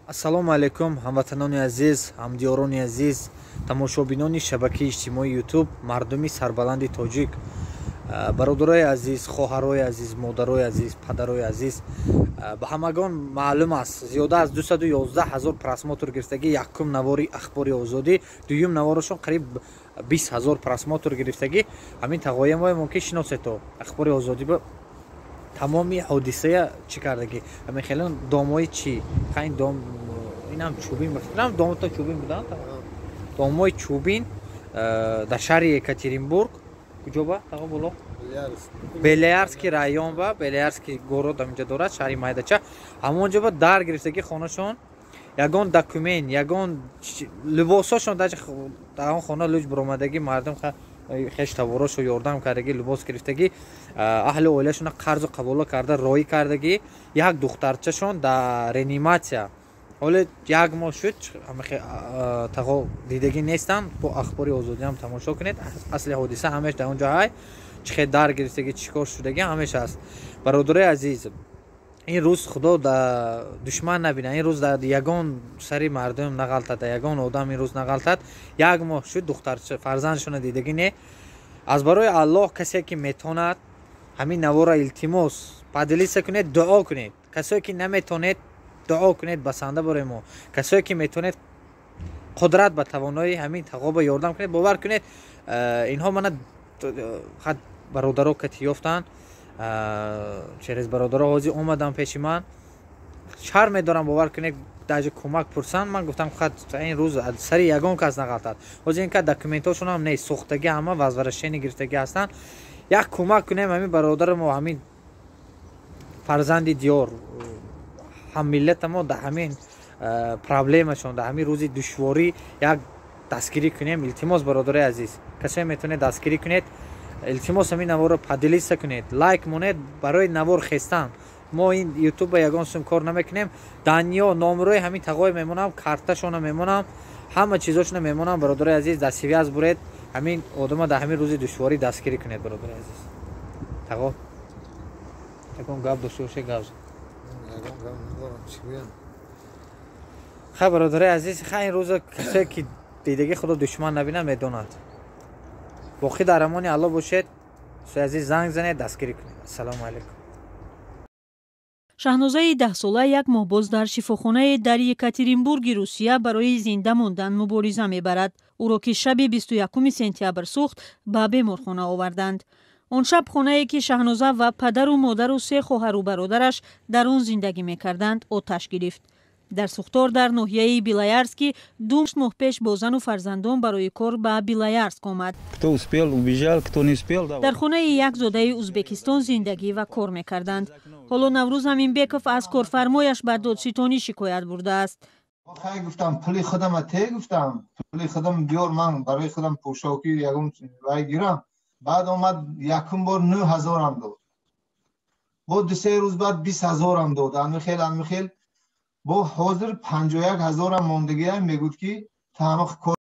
Ассалому алайкум, ҳамватанони азиз, ҳамдиёрони азиз, тамошобинони шабакаи иҷтимоии Ютуб, мардуми сарбаланди тоҷик, бародарои азиз, хоҳарои азиз, модарои азиз, падарои азиз. Ба ҳамагон маълум аст, зиёда аз 211 ҳазор просмотр гирифтагӣ якум навори Ахбори Озодӣ, дуюм наворашон қариб 20 ҳазор просмотр гирифтагӣ. Ҳамин тағоямое мумкин шиносето, Ахбори Озодӣ ба тамоми ҳодисая чӣ кардагӣ. Ҳамин хеле домои чӣ ин дом, инам чӯбин, инам домото чӯбин буданд, домои чӯбин дар шаҳри Екатеринбург. Куҷо ба, тағо? Боло Белоярский район ба Белоярский город ҳаминҷа дорад, шаҳри майдача. Ҳамонҷо ба дар гирифтагӣ хонашон, ягон документ, ягон либосошон дар он хона луҷ буромадагӣ. Мардум хеш таворошо ёрдам кардагӣ, либос гирифтагӣ, аҳли оилашона қарзу қабола карда роӣ кардагӣ. Як духтарчашон дар реаниматсия, ҳоле як моҳ шуд, тағо дидагӣ нестанд. Бо Ахбори Озодиам тамошо кунед, асли ҳодиса ҳамеш дар он ҷо ҳай, чӣ хел дар гирифтагӣ, чӣ кор шудагӣ, ҳамеш аст. Бародарои азиз, ин рӯз худо да душман набина, ин рӯз дар ягон сари мардум нағалтад, ягон одам ин рӯз нағалтад. Як моҳ шуд, духтарча фарзандшона дидагӣ не. Аз барои Аллоҳ, касе ки метонад, ҳамин навора, илтимос, поделиться кунед, дуо кунед. Касое ки наметонед, дуо кунед, басанда барои мо. Касое ки метонед, қудрат ба тавонои ҳамин тағоба ёрдам кунед. Бовар кунед, инҳо мана бародаро кати ёфтанд, через бародаро ҳозир омадам пеши ман. Шарм медорам, бовар кунед, даже кӯмак пурсанд. Ман гуфтам, хат ин рӯз сари ягон кас нағалтад. Ҳозир ин ка документҳошон ҳам нест, сӯхтагӣ, ҳама возвращение гирифтагӣ ҳастанд. Як кӯмак кунем ҳамин бародари мо, ҳамин фарзанди диёр, ҳаммиллата мо дар ҳамин проблемашон, дар ҳамин рӯзи душворӣ як дастгирӣ кунем. Илтимос, бародарои азиз, касое метавонед, дастгирӣ кунед. Илтимос, ҳамин наворро поделиться кунед, лайк монед барои навор хестан. Мо ин Ютуба ягон сум кор намекунем. Данё номерои ҳамин тағое мемонам, карташона мемонам, ҳама чизошона мемонам. Бародарои азиз, дар связь буред, ҳамин одама дар ҳамин рӯзи душворӣ дастгирӣ кунед. Бародарои азиз, тағо, ягон гап дошта боше, гап. Ягон гап надорам, чӣ гӯям? Хай, бародарои азиз, хай, ин рӯза касое ки дидагӣ, худо душман набинад, медонад. Боқӣ дар амони Алло бошед. Дӯстои азиз, занг занед, дастгирӣ кунед. Ассалому алайкум. Шаҳнозаи 10-сола як моҳ боз дар шифохонае дар Екатеринбурги Русия барои зинда мондан мубориза мебарад. Ӯро, ки шаби 21 сентябр сӯхт, ба беморхона оварданд. Он шаб хонае, ки Шаҳноза ва падару модару се хоҳару бародараш дар он зиндагӣ мекарданд, оташ гирифт. Дар сӯхтор дар ноҳияи Белоярский 2 моҳ пеш бо зану фарзандон барои кор ба Белоярск омад. Кто успел, убежал, кто не успел. Дар хонаи як зодаи Узбекистон зиндагӣ ва кор мекарданд. Ҳоло Наврӯз Аминбеков аз корфармояш ба додситонӣ шикоят бурдааст. Хай, гуфтам, пули худама те, гуфтам, пули худам биёр, ман барои худам пӯшокӣ ягон вай гирам. Баъд омад, якум бор 9 ҳазорам дод, бо 2-се рӯз баъд 20 ҳазорам дод. Анмихел, анмихел, бо ҳозир 51 ҳазорам мондагиам. Мегӯд, ки ту ҳама кор